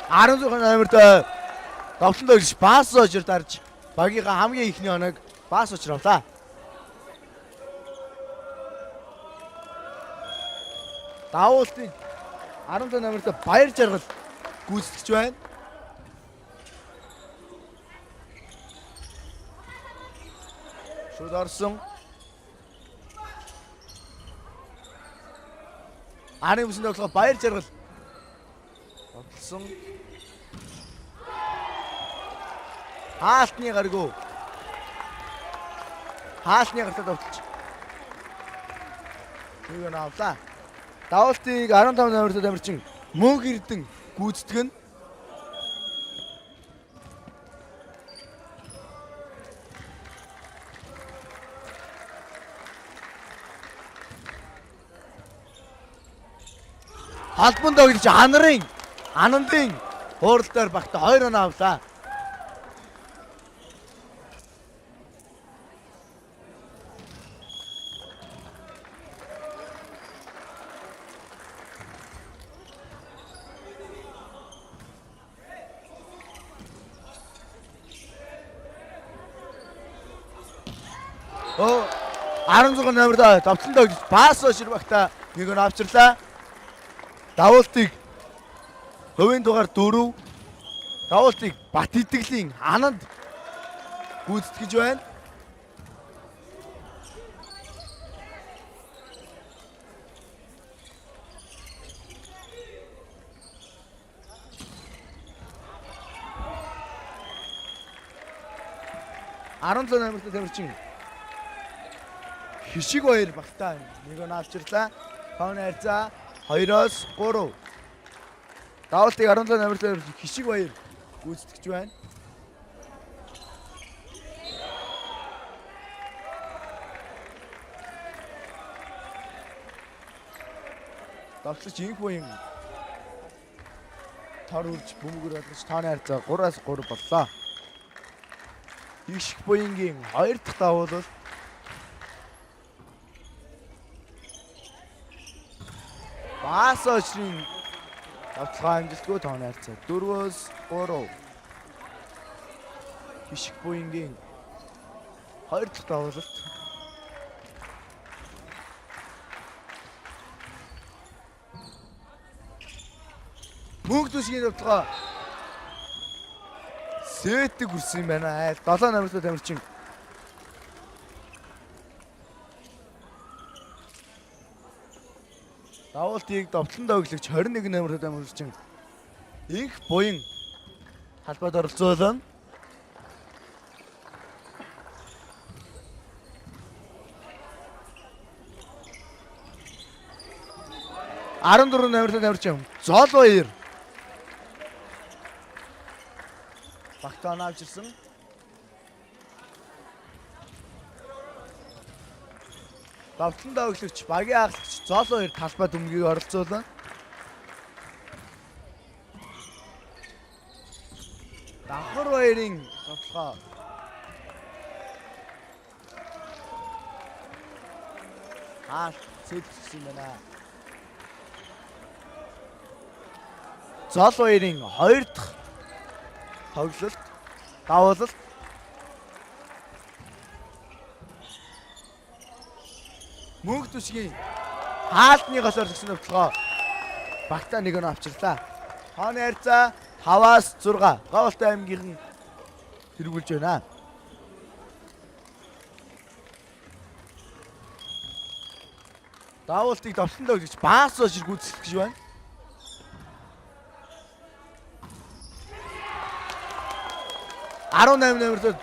16 номертой довтлон тоглож пас очир дарж багийнхаа хамгийн ихний оног пас очир авлаа. Давуултын 17 номертой Баяр Жаргал гүйцэтгэж байна. Шууд орсон. Арын бүсэнд тоглох Баяр Жаргал тоглосон. Хаалтны гаргүй. Хаалтны гартаа довтолж. Нэг нь авлаа. Давалтыг 15 номертой тамирчин Мөнх Эрдэн гүйцэтгэх нь. Холбон тоглож Анарын Анандын хуурал дээр багта 2 оноо авлаа. Оо 16 номертой довтлон тоглож пас өшөр багта нэг оноо авчирлаа. Давуултыг хувийн дугаар 4 давуултыг Бат Итгэлийн Ананд гүйцэтгэж байна. Арван номертой тамирчин Хишиг баяр багтаа нэг оноо авчирлаа. Тооны харьцаа 2-оос 3. Давалтыг 17 номертой Хишиг баяр гүйцэтгэж байна. Давтлаж инх буян тор үрж бөмбөгөр болгож тооны харьцаа 3-аас 3 боллоо. Хишиг буянгийн 2 дахь давуул Баас очрын давталгаа амжилтгүй тооны харьцаа 4-өөс 3. Хишиг буянгийн 2 дахь давуулалт. Мөнх төшгийн давталгаа сэтэг хүрсэн юм байна. Айл 7 номертой тамирчин Давуултыг довтлон тоглогч 21 номертой тамирчин инх буян талбайд оролцоолно. 14 номертой тамирчин Зол баяр багтаа авчирсан. Довтлон тоглогч багийн ахлагч Зол баяр талбай дүнгийг оролцоолно. Давхар баярын довтлогоо хаалт цэцсэн байна. Зол баярын 2 дахь тоглолт давуулалт. Мөнх төшгийн хаалтны голоор згсэн довтлогоо багтаа нэг оноо авчирлаа. Тооны харьцаа 5-аас 6. Говьлтай аймгийнхан тэргүүлж байна. Давуултыг довтлон тоглож баас очир гүйцэтгэх гэж байна. 18 номертой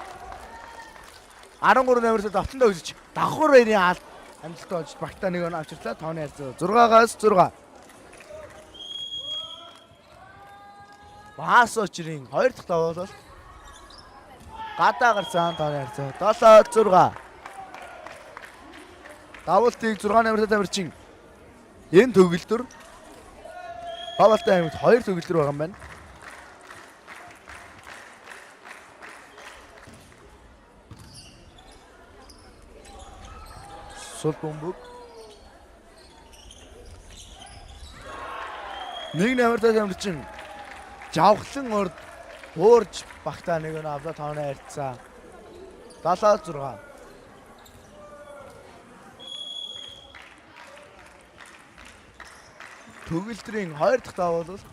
13 номертой довтлон тоглож давхар баярын аал амжилттай болж багтаа нэг оноо авчирлаа. Тооны харьцаа 6-аас 6. Баас очрын 2 дахь давуулалт. Гадаа гарсан тооны харьцаа 7-6. Давуултыг 6 номертой тамирчин энэ төгөлдөр Бавалтай аймагт 2 төгөлдөр байгаа юм байна. Сул бөмбөг. Нэг номертой тамирчин Жавхлан урд хуурж багтаа нэг нь авлаа тооны харьцаа 7-6. Төгөлдрийн 2 дахь давуулалт.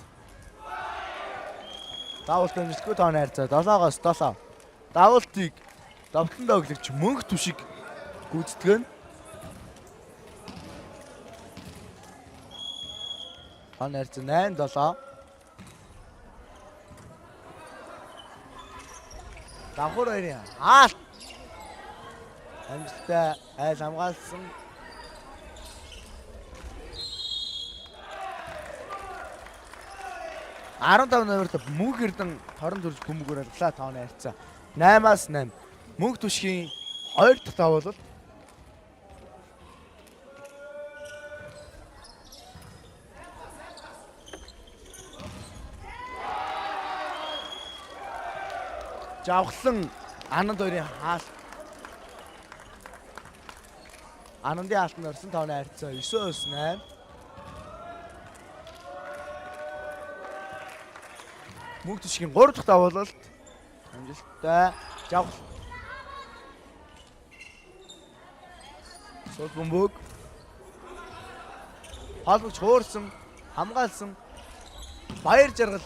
Давуулт амжилтгүй тооны харьцаа 7-оос 7. Давуултыг давтан догтлогч мөнх түшиг гүйцэтгэн. Тооны харьцаа 8-7. Давхар хоёрын хаалт. Амжилттай айл хамгаалсан. 15 номерт Мөнх Эрдэн торон төрж бөмбөгөөр алглаа тооны харьцаа 8-аас 8. Мөнх түшгийн 2 дахь давуулалт. Жавхлан Ананд хоёрын хаалт. Анандын хаалтанд орсон тооны харьцаа 9-9 8. Мөнх түшгийн 3 дахь давуулалт. Амжилттай. Жавхал. Сул бөмбөг. Холбогч хуурсан, хамгаалсан. Баяр жаргал.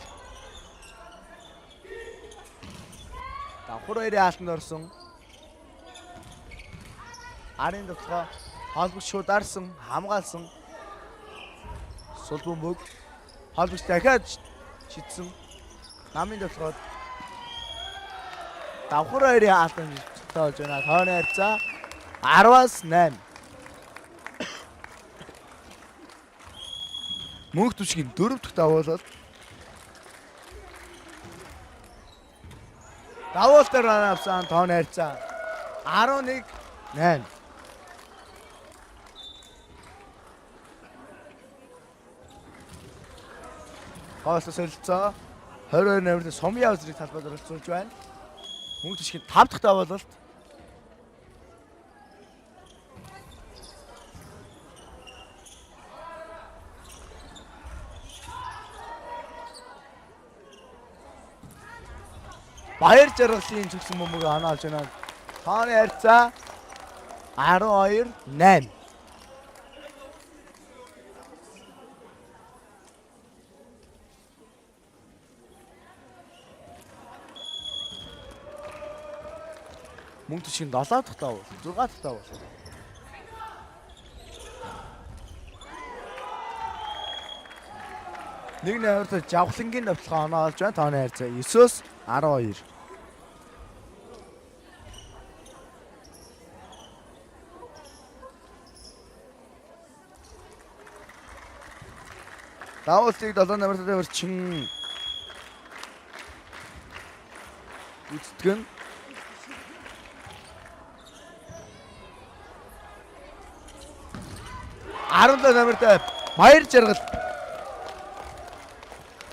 Давхар хоёрын хаалтанд орсон. Арын довтлогоо холбогч шууд дарсан, хамгаалсан. Сул бөмбөг. Холбогч дахиад шидсэн. Намын довтлогоод давхар хоёрын хаалтанд болж байна. Тооны харьцаа 10-аас 8. Мөнх түшгийн 4 дахь давуулалт. Давуултаар авсан тооны харьцаа 11 8. Гоолсон солилцоо 22 номерт Сумын зэрэг талбайд оролцуулж байна. Мөнх түшгийн 5 дахь давуулалт. Баяр жаргалын цогсон бөмбөг оноо олж байна. Тооны харьцаа 12 8. Мөнх түшгийн 7 дахь давуул, 6 дахь давуул. Нэг номерт Жавхлангийн довтлогоо оноо олж байна. Тооны харьцаа 9-өөс 12. Давуултыг 7 номерт өрчин гүйцэтгэн. 17 номерт Баяр жаргал.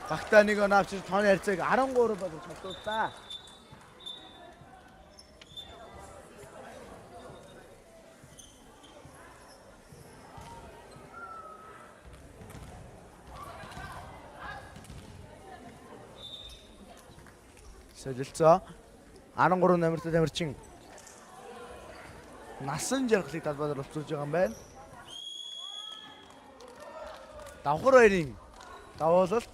Багтаа нэг оноо авчир тооны харьцааг 13 болгож чадлаа. Солилцоо 13 номерт тамирчин насан жаргалыг талбайд оролцуулж байгаа юм байна. Давхар хоёрын давуулалт.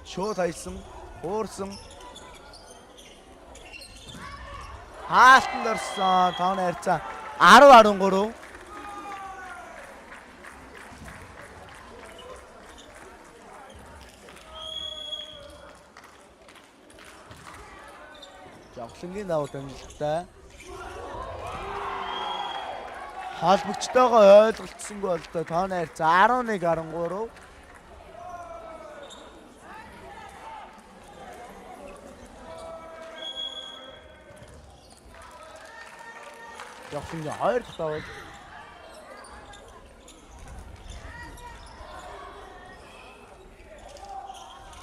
Шууд хайсан, хуурсан. Хаалтанд орсон. Тооны харьцаа 10 13. Жавхлангийн давуу амжилттай. Холбогчтойгоо ойлголцсонгүй болдоо тооны харьцаа 11 13. Жавхлангийн 2 дахь давуу.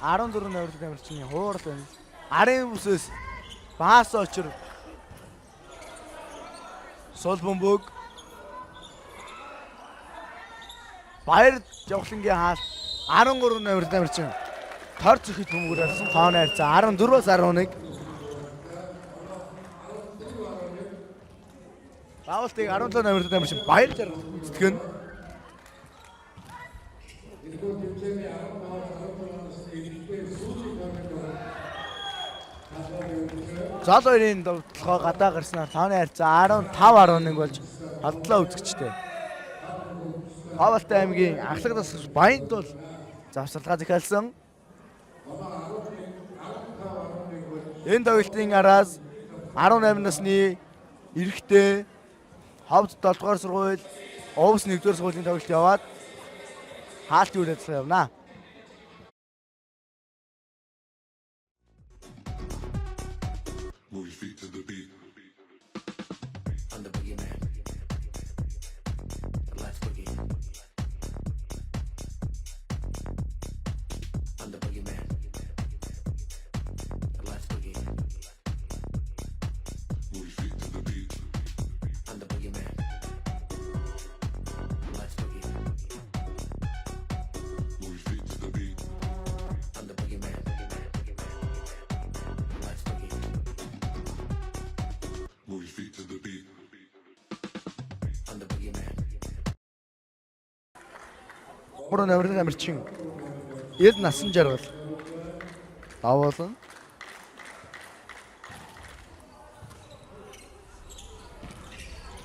14 номерт тамирчны хуурал байна. Арын бүсээс Баас очир. Сул бөмбөг. Баяр Жавхлангийн хаалт 13 номерт тамирчин тор цохид бөмбөгөр алсан. Тооны харьцаа 14-11. Давалтыг 17 номерт тамирчин Баяр жаргал гүйцэтгэх нь. Зол хоёрын довтлогоо гадаа гарснаар тооны харьцаа 15-11 болж холдлоо үзэгчтэй. Ховалтай аймгийн Ахлах дасгал Баянд бол завсарлагаа захиалсан. Энэ тоглолтын араас 18 насны эрэгтэй Ховд 7 дугаар сургууль, Увс 1 дугаар сургуулийн тоглолт яваад хаалтын үйл ажиллагаа явна. Move your feet to the beat. I'm the boogeyman. Let's boogie. I'm the boogeyman. Let's boogie. Move your feet to the beat. I'm the boogeyman. Let's boogie. Move your feet to the beat. I'm the boogeyman. Let's boogie. Move your feet to the beat. I'm the boogeyman. 3 номерын тамирчин Эл насан жаргал давуулна.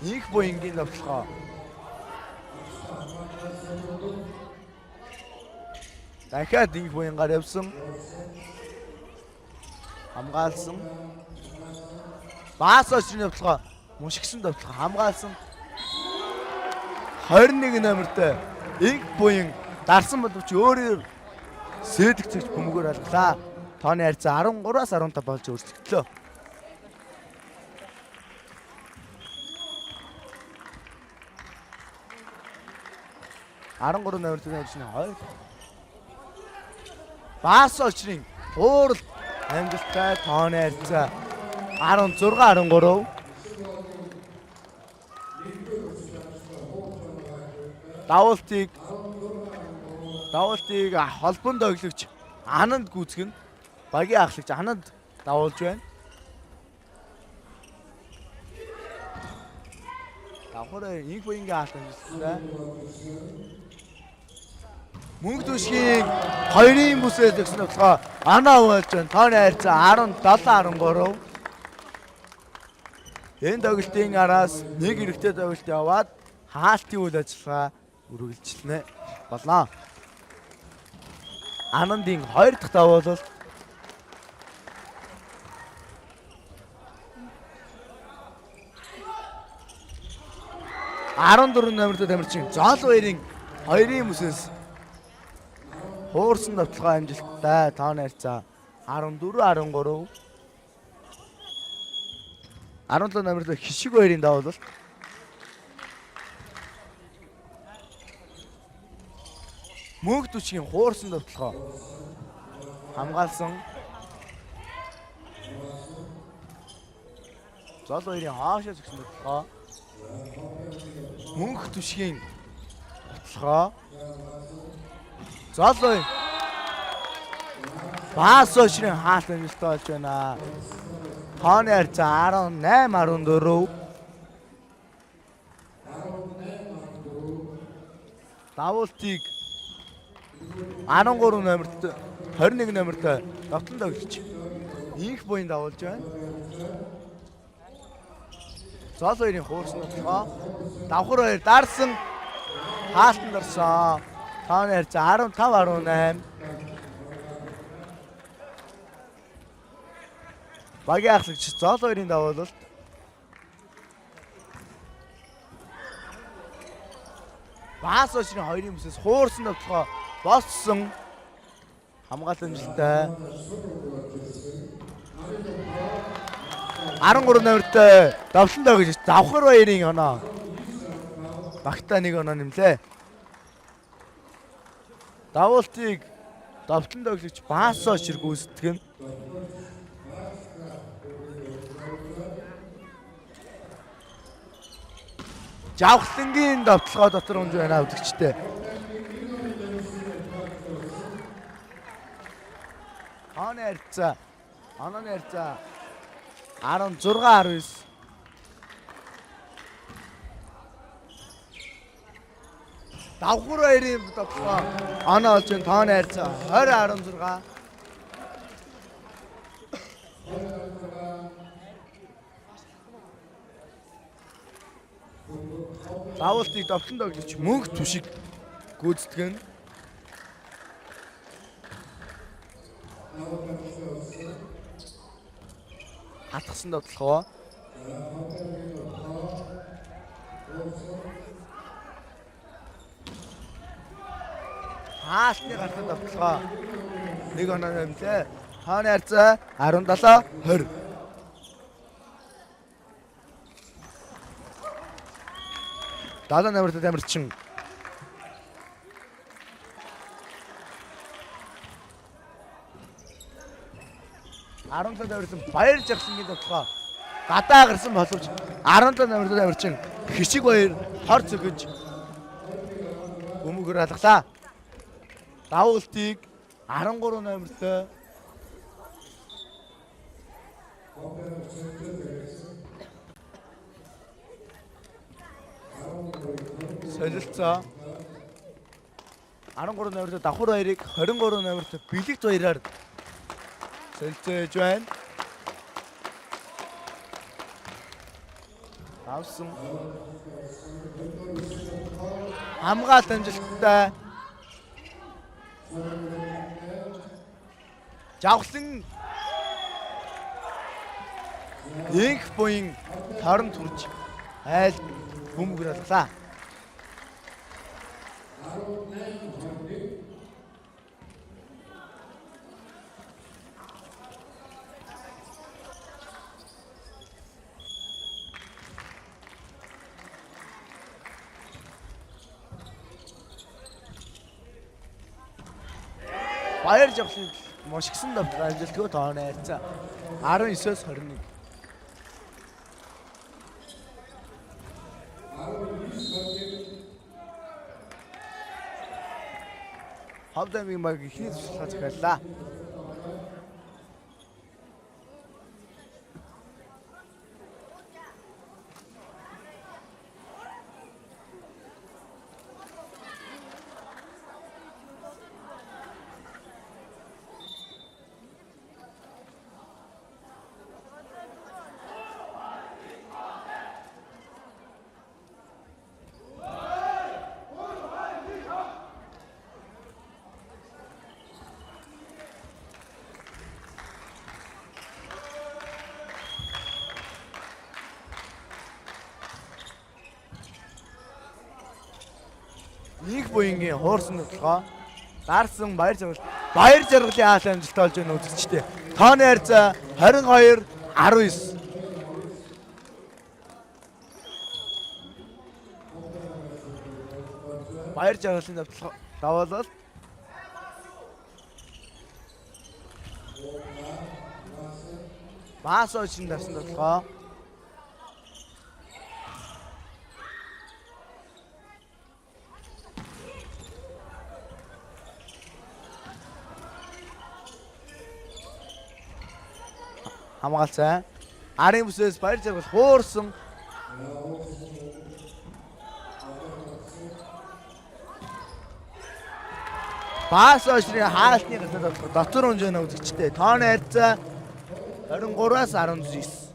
Инх буянгийн довтлогоо. Дахиад инх буянгаар явсан. Хамгаалсан. Баас очрын довтлогоо мушгисан довтлогоо хамгаалсан. 21 номертой инх буян дарсан боловч өөрөөр сээдэгцэгч бөмбөгөөр алглаа. Тооны харьцаа 13-аас 15 болж өөрчлөгдлөө. 13 номертой тамирчин хоёр. Баас очрын уурал амжилттай тооны харьцаа 16 13. Давуултыг Давуултыг холбон тоглогч Ананд гүйцгэн багийн ахлагч Ананд давуулж байна. Давхар инх буянгийн хаалт амжилттай. Мөнгө түшгийн хоёрын бүсээс өгсөн тоглогоо Ана болж байна. Тооны харьцаа 17 13. Энэ тоглолтын араас нэг эрэгтэй тоглолт яваад хаалтын үйл ажиллагаа үргэлжилнэ болно. Анандын хоёр дахь давуулалт. 14 номертой тамирчин Зол баярын хоёрын бүсээс хуурсан довтлогоо амжилттай. Тооны харьцаа 14 13. 17 номертой Хишиг баярын давуулалт. Мөнх түшгийн хуурсан довтлогоо хамгаалсан. Зол хоёрын хаашаа згсэн довтлогоо. Мөнх түшгийн довтлогоо. Зол хоёр. Баас өшрийн хаалт амжилттай болж байна. Тооны харьцаа 18 14. Давуултыг 13 номерт 21 номерт довтлон тоглогч инх буян давуулж байна. Зол хоёрын хуурсан довтлогоо. Давхар хоёр дарсан хаалтанд орсон. Тооны харьцаа 15 18. Багийн ахлагч Зол хоёрын давуулалт. Баас очрын хоёрын бүсээс хуурсан довтлогоо боссон. Хамгаалт амжилттай. 13 номертой довтлон тоглож Давхар баярын оноо. Багтаа нэг оноо нэмлээ. Давуултыг довтлон тоглогч Баасоо шир гүйцэтгэх нь. Жавхлангийн довтлогоо дотор унж байна үзэгчтэй. Тооны харьцаа. Онооны харьцаа 16-19. Давхар хоёрын довтлогоо оноо олж байна. Тооны харьцаа 20-16. Заавалтыг довтлон тоглож мөнх түшиг гүйцэтгэн. Хатгсан довтлогоо. Хаалтны гартан довтлогоо. Нэг оноо нэмлээ. Тооны харьцаа 17-20. 70 номертой тамирчин 17 номертой Баяр Жавхлангийн довтлогоо гадаа гарсан боловч 17 номертой тамирчин Хишиг Баяр хор цөгөж бөмбөгөөр алгалаа. Давуултыг 13 номертой солилцоо 13 номертой Давхар баярыг 23 номертой Бэлэгт баяраар солилцоо хийж байна. Авсан. Хамгаалт амжилттай. Жавхлан инх буян торон төрж айл бөмбөг алгалаа. Баяр жавхлан мушгисан давтар амжилтгүй тооны харьцаа 19-оос 21. Ховд аймгийн баг ихний туршлагаа захиаллаа. Инх буянгийн хуурсан нөтлөгөө дарсан Баяр жаргал Баяр жаргалын аал амжилт олж байна үзэгчтэй. Тооны харьцаа 22-19. Баяр жаргалын давтлага даваалал Баасоо чин давсан давталгаа. Хамгаалцаа. Арын бүсээс Баяр жаргал хуурсан. Баасоо ширийн хаалтны газар давталгаа дотор унж байна үзэгчтэй. Тооны харьцаа 23-аас 19.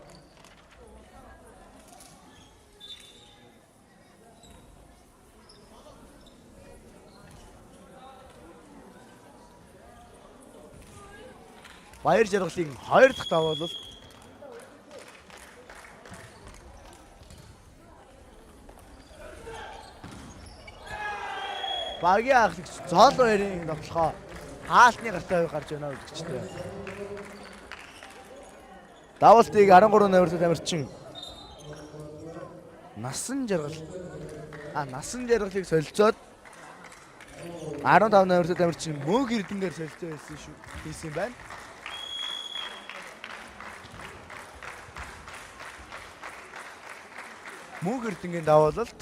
Баяр жаргалын 2 дахь даваалал. Багийн ахлагч Зол баярын довтлогоо хаалтны гартаа гарч байна үзэгчтэй. Давалтыг 13 номертой тамирчин Насан жаргал Насан жаргалыг солилцоод 15 номертой тамирчин Мөнх Эрдэнээр солилцоо хийсэн шүү хийсэн юм байна. Мөнх Эрдэнгийн даваалалт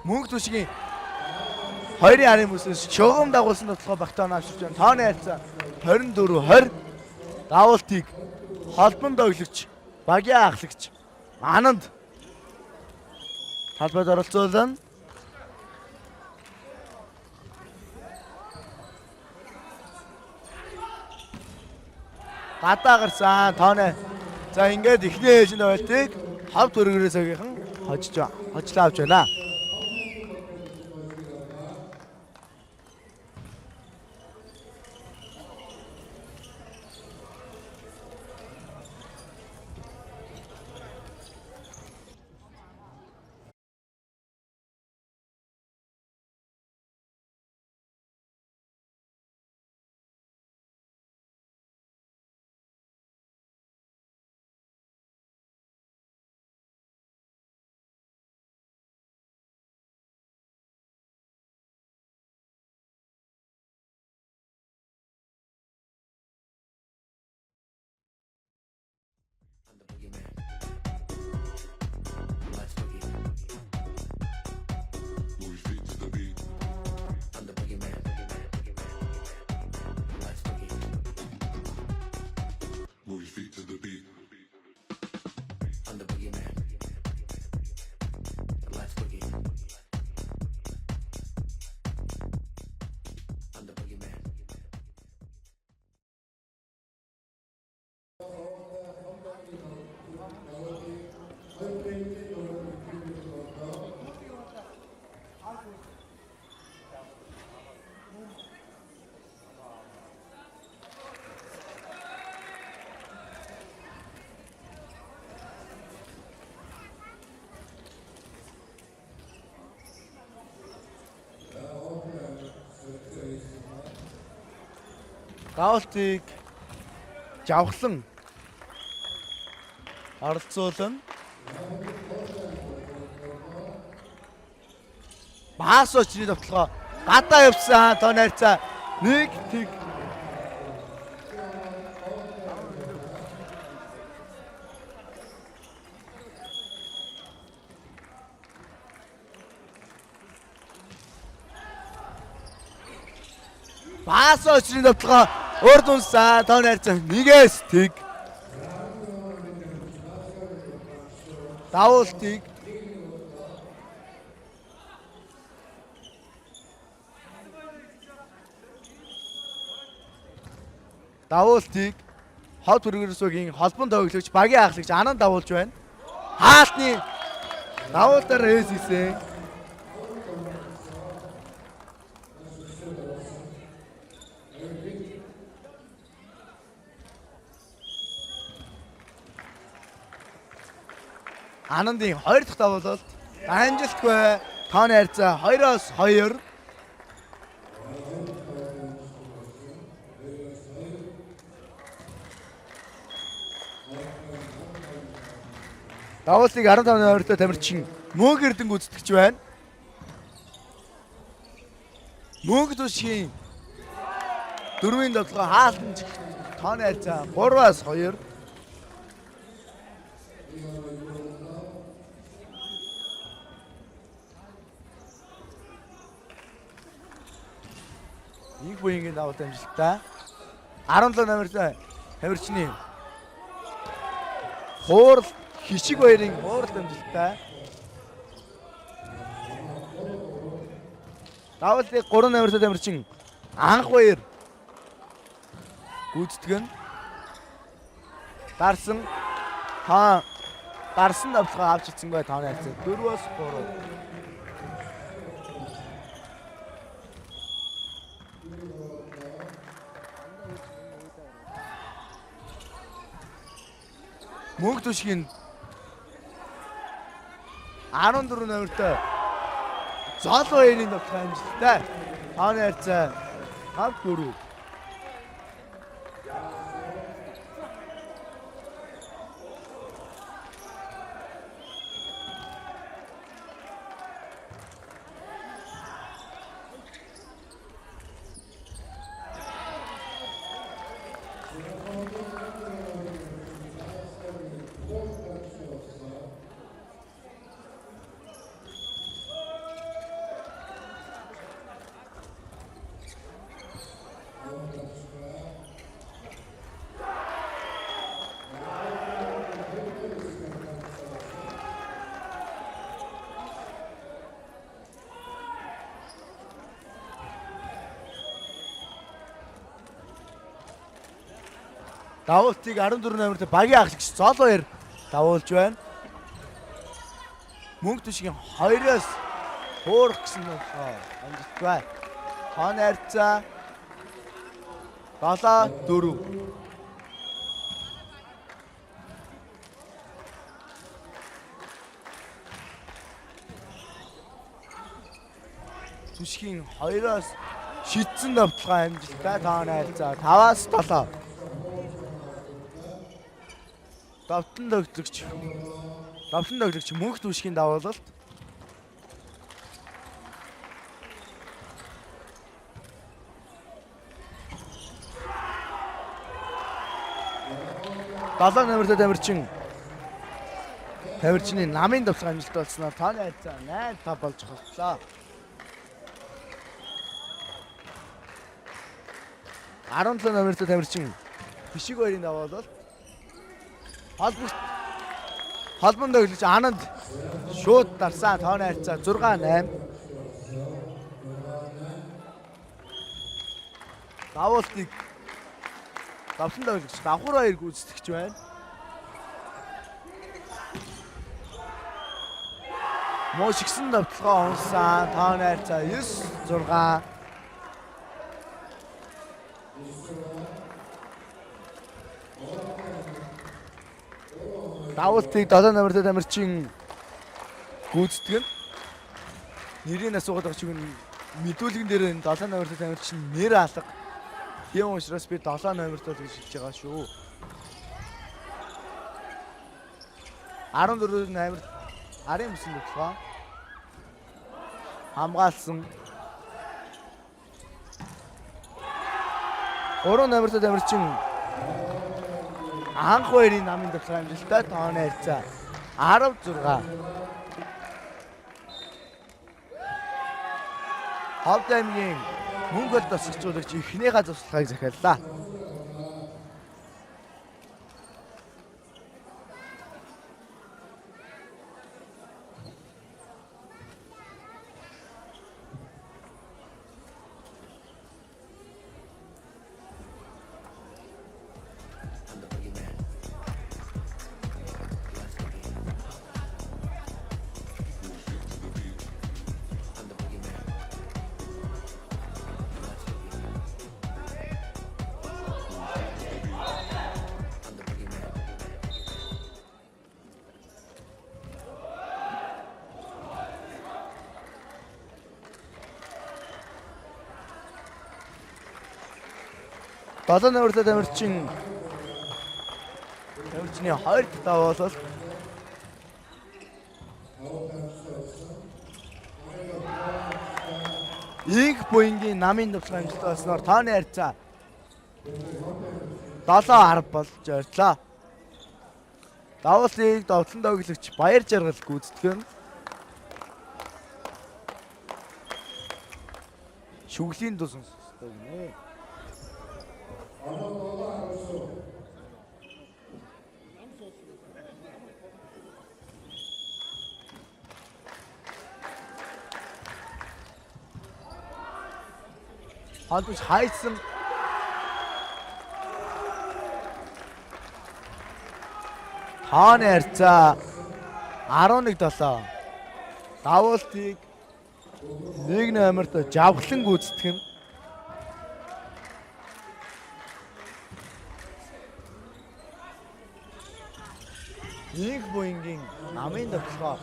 Мөнх түшгийн 2-ын арын бүсээс шугам дагуулсан тоглохоо багтаа авчирч байна. Тооны харьцаа 24-20. Давуултыг холбон доглогч, багийн ахлагч Ананд талбайд оролцуулна. Гадаа гарсан тооны. За ингээд эхний ээлжинд ойлтыг хов төргөрөө цагийнхан хожиж хожлоо авч байна. I'm the boogeyman. Let's boogie. Move your feet to the beat. I'm the boogeyman. Boogeyman. Let's boogie. Move your feet to the beat. I'm the boogeyman. Let's boogie. I'm the boogeyman. Давуултыг жавхлан оролцуулна. Баас очны товтлогоо гадаа явсан. Тоо найрцаа 1 тэг. Баас очны товтлогоо урд унсан. Тоо найрцаа 1-ээс тэг. Давуултыг давуултыг хот бүргэрсүүгийн холбон тоглогч багийн ахлагч Анан давуулж байна. Хаалтны давуултаар эс хийсэн. Анандын хоёр дахь давуулалт амжилтгүй. Тооны харьцаа 2-оос 2. Давуултыг 15-ны ойртой тамирчин Мөнх Эрдэн гүйцэтгэж байна. Мөнх тушгийн дөрвийн тоглогоо хаалтан жигт тооны харьцаа 3-аас 2. Инх буянгийн давуулт амжилттай. 17 номертой тамирчны хуурал хишиг баярын хуурал амжилттай. Давуултыг 3 номертой тамирчин анх баяр гүйцэтгэн дарсан та дарсан давталгаа авч ирсэнгүй тооны харьцаа 4-өөс 3. Мөнх түшгийн 14 номертой Зол баярын давталгаа амжилттай. Тооны харьцаа 5-4. Давуултыг 14 номертой багийн ахлагч Золоёр давуулж байна. Мөнх Түшгийн 2-оос хуурах гэсэн нөхөө амжилттай. Тооны харьцаа 7-4. Түшгийн 2-оос шидсэн довтлогоо амжилттай. Тооны харьцаа 5-аас 7. Довтлон тоглогч Довтлон тоглогч Мөнх Түшгийн давуулалт. Долоо номертой тамирчин тамирчны намын довтлого амжилт болсноор тооны харьцаа 8-5 болж холтлоо. 17 номертой тамирчин Бишиг хоёрын давуулалт. Холбогт холбон тоглож Ананд шууд дарсан. Тооны харьцаа 6-8. Давуултыг давсан тоглогч давхар хоёр гүйцэтгэж байна. Муу шигсэн давталгаа унсан. Тооны харьцаа 9-6. Давуултыг 7 номертой тамирчин гүйцэтгэн. Нэрийг асуугаад байгаа чиг мэдүүлгэн дээр энэ 7 номертой тамирчин нэр алга. Тийм учраас би 7 номертой гэж хэлж байгаа шүү. 14 номер арын бүсэн тоглоо. Хамгаалсан. 3 номертой тамирчин анх хоёрын намын тоглох амжилттай. Тооны харьцаа 16. Ховд аймгийн мөнгө ол тасалжуулагч эхнийхээ зурслагыг захиаллаа. I'm the boogeyman. Let's boogie. I'm the boogeyman. Let's boogie. I'm the boogeyman. Долоо номертой тамирчин тамирчны хоёр дахь давуулалт. Инх буянгийн намын товчлогын амжилт болсноор тооны харьцаа 7-10 болж ойрлоо. Давуулыг довтлон тоглогч Баяр Жаргал гүйцэтгэн. Шүглийн дуу сонсдог гинэ. Холбож хайсан. Тооны харьцаа 11-7. Давуултыг нэг номерт жавхлан гүйцэтгэх нь. Инх буянгийн намын довтлогоо.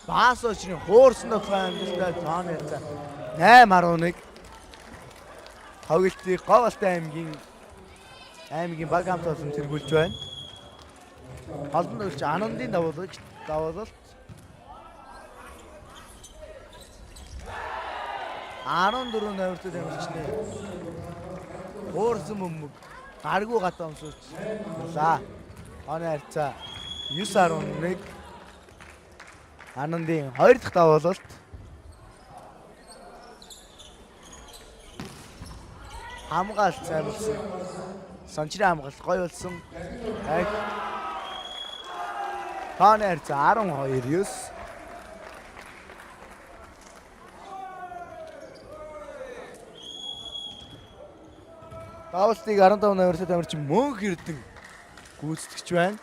Баас очрын хуурсан довтлогоо амжилттай. Тооны харьцаа 8-11. Тоглолтыг Говьалтай аймгийн баг хамт олон тэргүүлж байна. Холбон тоглогч Анандын давуулалт. 14 номертой тамирчны хуурсан бөмбөг гаргүй гадаа өмсөж. За. Тооны харьцаа 9-11. Анандын хоёр дахь давуулалт. Хамгаалт сайн болсон. Сончрын хамгаалт гоё болсон. Ах. Тооны харьцаа 12-9. Давуултыг 15 номертой тамирчин Мөнх Эрдэн гүйцэтгэж байна.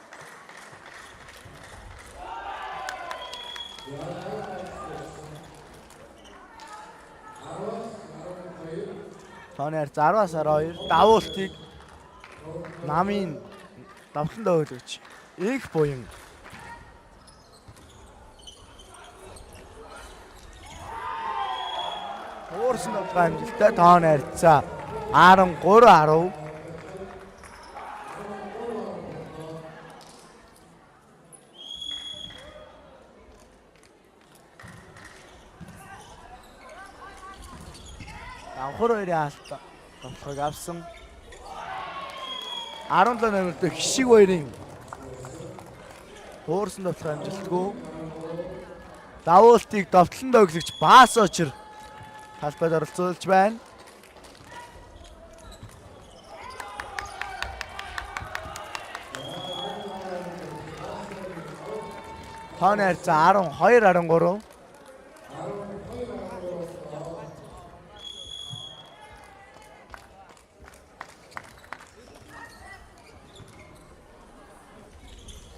Тооны харьцаа 10-аас 12 давуултыг намын давтан давуулж их буян хуурсан давталгаа амжилттай тооны харьцаа 13 10. Давхар хоёрын хаалт тоглохыг авсан. 17 номертой Хишиг хоёрын хуурсан довтлох амжилтгүй. Давуултыг довтлон тоглогч Баасочр талбайд оролцуулж байна. Тооны харьцаа 12 13.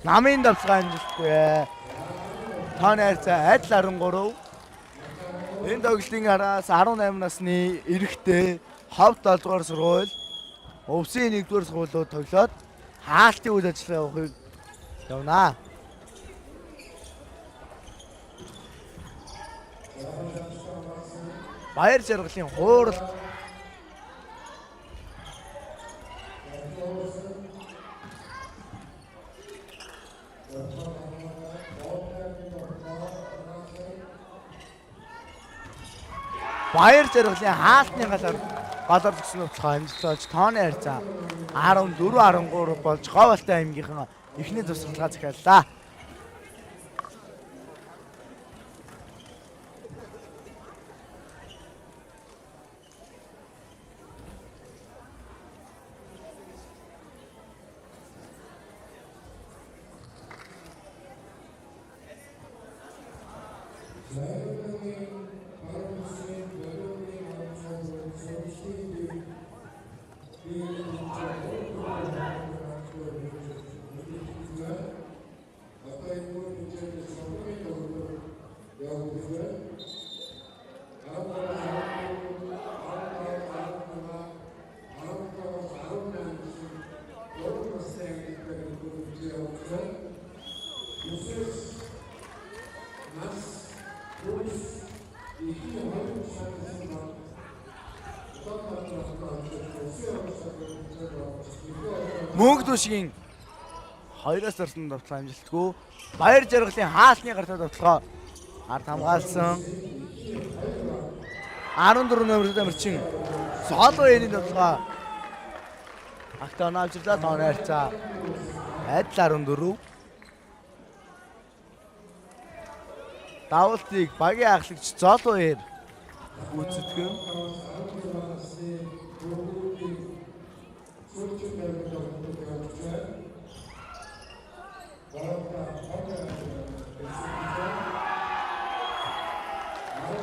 Намын давталгаа амжилтгүй. Тооны харьцаа адил 13. Энэ тоглолтын араас 18 насны эрэгтэй Ховд 7 дугаар сургууль, Увсын 1 дугаар сургуулиуд тоглоод хаалтын үйл ажиллагаа явахыг явнаа. Баяр жаргалын хууралт Баяр жаргалын хаалтны галаар голоор зөксөн хувцгаа амжилт олж тооны харьцаа 14 13 болж Говьалтай аймгийнхан эхний зурсгалгаа захиаллаа. Мөнх Түшгийн 2-оос орсон довтлоо амжилтгүй. Баяр жаргалын хаалтны гартаа довтлогоо ард хамгаалсан. 14 номертой тамирчин Соло эний довтлогоо агтаа авчирлаа тооны харьцаа адил 14. Давуултыг багийн ахлагч Золоо ээр гүйцэтгэн.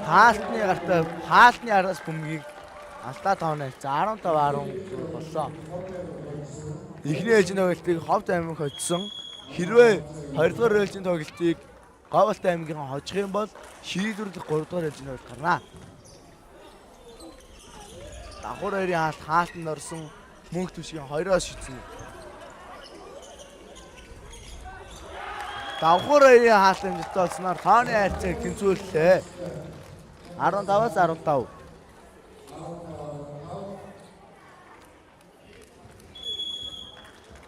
Хаалтны гартаа хаалтны араас бөмбөгийг алдаа тооны харьцаа 15 10 боллоо. Эхний ээлжийн тоглолтыг Ховд аймаг хоцсон. Хэрвээ 2 дугаар ээлжийн тоглолтыг Говьалтай аймгийн хожих юм бол шийдвэрлэх 3 дугаар ээлжийн тоглолт гарна. Давхар хоёрын хаалт хаалтанд орсон Мөнх Түшгийн 2-оос шидсэн. Давхар хоёрын хаалт амжилттай болсноор тооны харьцааг тэнцвүүллээ. 15-аас 15.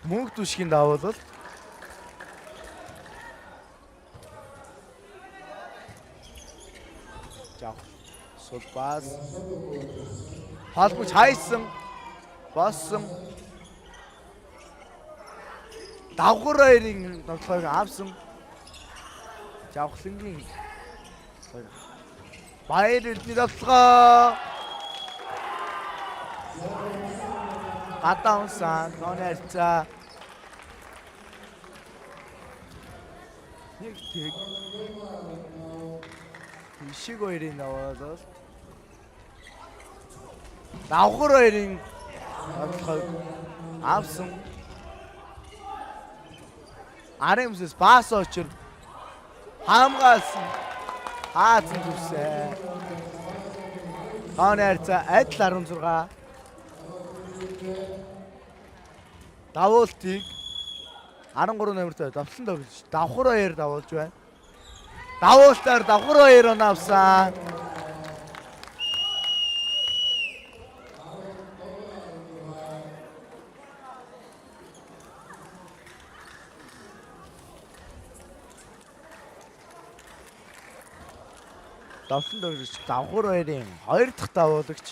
Мөнх Түшгийн давуулалт жав сулбаас холбогч хайсан болсон давхар хоёрын тоглохыг авсан Жавхлангийн Баяр эрдний тоглогоо гадаа унсан тооны харьцаа нэг тэг Ишиг хоёрын даваалалт. Давхар хоёрын Тоглохыг авсан. Арын өмсөөс пас очир хамгаалсан. Хаазан зүвсэ. Тооны харьцаа адил 16. Давуултыг 13 номертой давсан тоглож давхар хоёр давуулж байна. Давуултаар давхар хоёр оноо авсан. Давсан тоглогч давхар хоёрын хоёр дахь давуулагч.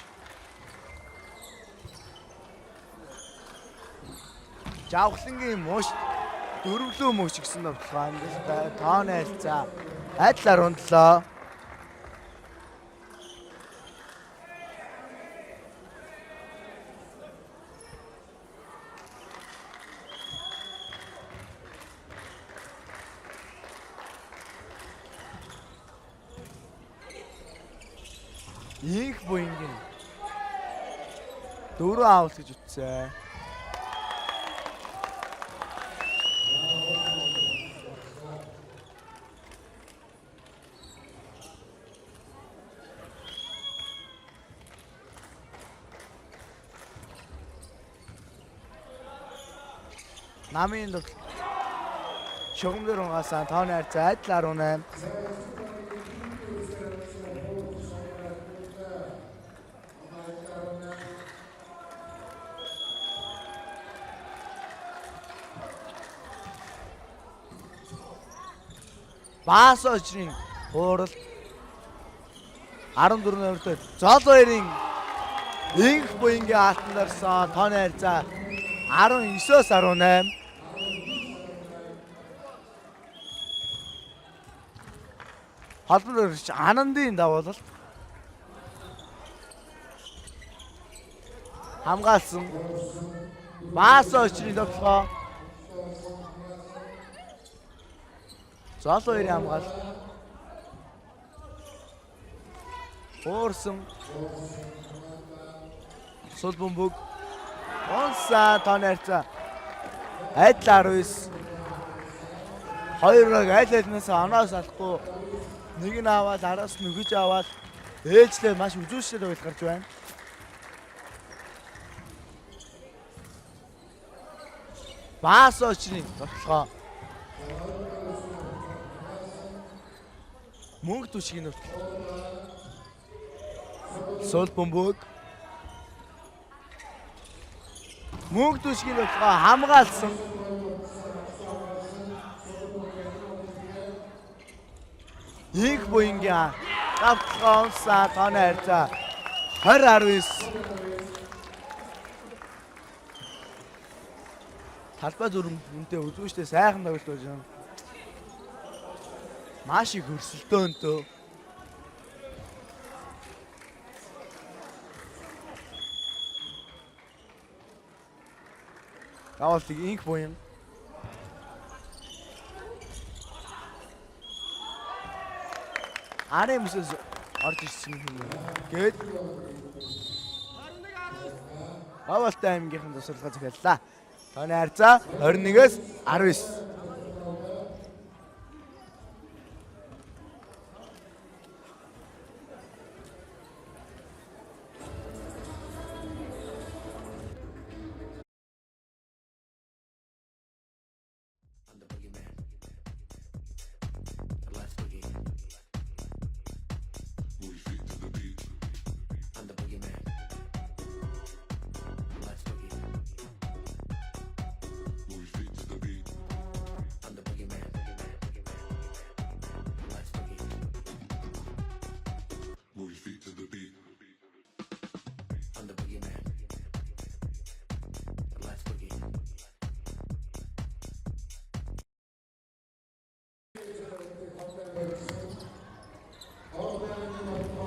Жавхлангийн муш дөрвлөө мөч гэсэн товтлогоо амжилттай. Тооны харьцаа адил 17. Инх буянгийн дөрөв аавал гэж үтсэн. Намын шугам дээр унгаасан тооны харьцаа адил 18. Баас очрын хуурал 14 номертой Зол хоёрын инх буянгийн алтан дарсан тооны харьцаа 19-оос 18. Холбон өргөж Анандын давуулалт. Хамгаалсан. Баас очрын тоглохоо. Зол хоёрын хамгаалалт. Уурсан. Сул бөмбөг. Унсаа тооны харьцаа. Адил 19. Хоёр баг аль альнаас оноос алахгүй нэг нь аваад араас нөхөж аваад ээжлээ маш үзүүштэй тоглох гарч байна. Баас очрын тоглохоо. Мөнгө түшгийн нутг. Сул бөмбөг. Мөнгө түшгийн нутгаа хамгаалсан. Инх буянгийн давталгаа унсаа тооны харьцаа 20-19. Талбай зүрэн үнтэй үзүүштэй сайхан тоглолт болж байна. Маш их өрсөлдөөнтэй. Давалтыг инх буян. Арын бүсээс орж ирсэн юм. Гээд Давалтай аймгийнхан тусгалгаа захиаллаа. Тооны харьцаа 21-ээс 19. I'm the boogeyman. Let's boogie. Move your feet to the beat. I'm the boogeyman. Let's boogie. Move your feet to the beat. I'm the boogeyman. Let's boogie. Move your feet to the beat. I'm the boogeyman. Let's boogie.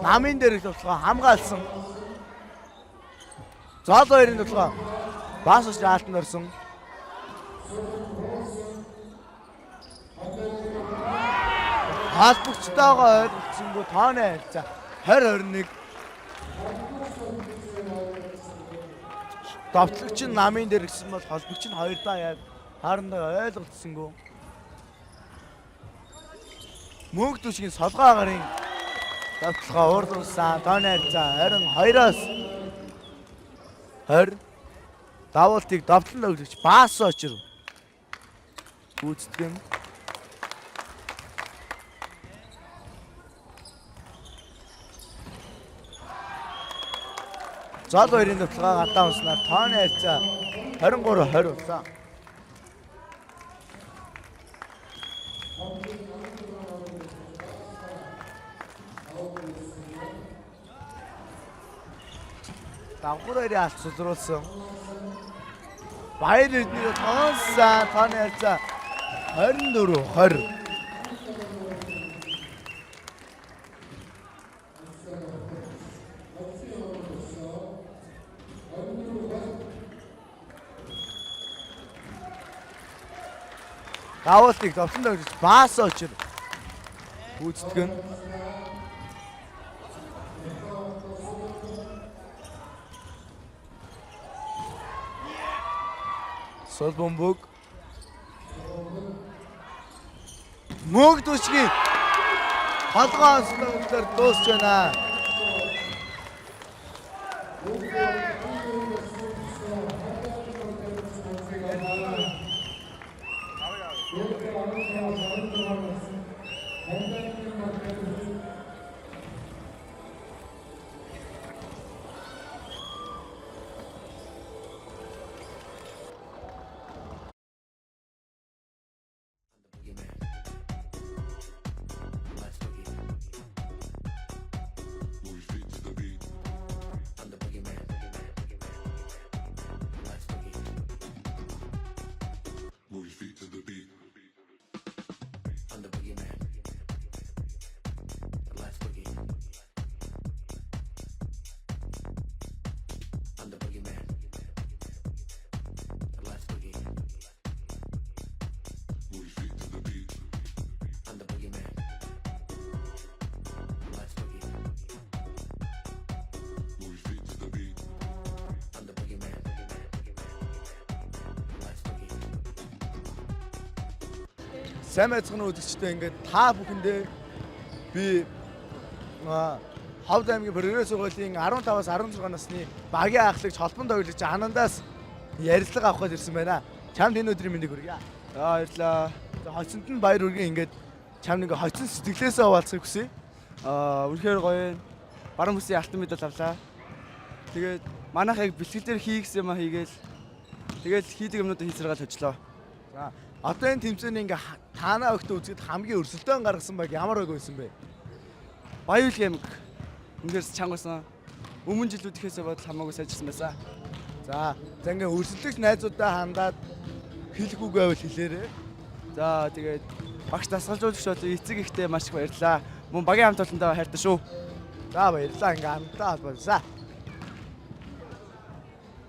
Намын дээрх тоглохоо хамгаалсан. Зол хоёрын тоглохоо бас ус алтанд орсон. Холбогчтойгоо ойлголцсонгүй тооны харьцаа 20-21. Довтлогч нь намын дээр гисэн бол холбогч нь хоёрдоо яад харондоо ойлголцсонгүй. Мөнх түшгийн солгоо агарын довтлогоо уурлуулсан. Тооны харьцаа 22-оос 20. Давуултыг довтлон тоглогч Баасо очир гүйцэтгэн. Зол хоёрын довтлогоо гадаа унснаар тооны харьцаа 23-20 болсон. Давхар хоёрын алт сулруулсан. Баяр эднийг тоонсан. Тооны харьцаа 24-20. Давуултыг довтлон тоглож Баасо очир гүйцэтгэн. Сул бөмбөг. Мөнх түшгийн толгой онцлогдоор дуусч байна. I'm the boogeyman. Let's boogie. Move your feet to the beat. I'm the boogeyman. Let's boogie. Move your feet to the beat. I'm the boogeyman. Let's boogie. I'm the boogeyman. Let's boogie. Move your feet to the beat. I'm the boogeyman. Let's boogie. Move your feet to the beat. I'm the boogeyman. Let's boogie. Сайн байцгаана уу үзэгчдээ, ингээд та бүхэндээ би Ховд аймгийн Прогресс сургуулийн 15-аас 16 насны багийн ахлагч холбон тоглогч Анандаас ярилцлага авах гэж ирсэн байна. Чамд энэ өдрийн мэндийг хүргье. За баярлалаа. За хоцонд нь баяр хүргэе, ингээд чам нэг хоцсон сэтгэлээсээ хуваалцахыг хүсье. Үнэхээр гоё. Баруун бүсийн алтан медаль авлаа. Тэгээд манайх яг бэлтгэл дээр хий гэсэн юм хийгээл тэгэл хийдэг юмнуудаа хийсэргаал хожлоо. За одоо энэ тэмцээний ингээ таанаа өгтө үзэхэд хамгийн өрсөлдөөн гаргасан баг ямар баг байсан бэ? Баян аймаг үнэхээр чанга байсан. Өмнө жилүүдийнхээсээ бодол хамаагүй сайжирсан байсан. За за ингээ өрсөлдөгч найзуудаа хандаад хэлэх үг байвал хэлээрэй. За тэгээд багш дасгалжуулагч болон эцэг ихтэй маш их баярлалаа. Мөн багийн хамт олондоо хайртай шүү. За баярлалаа, ингээ амтаа холбоосаа.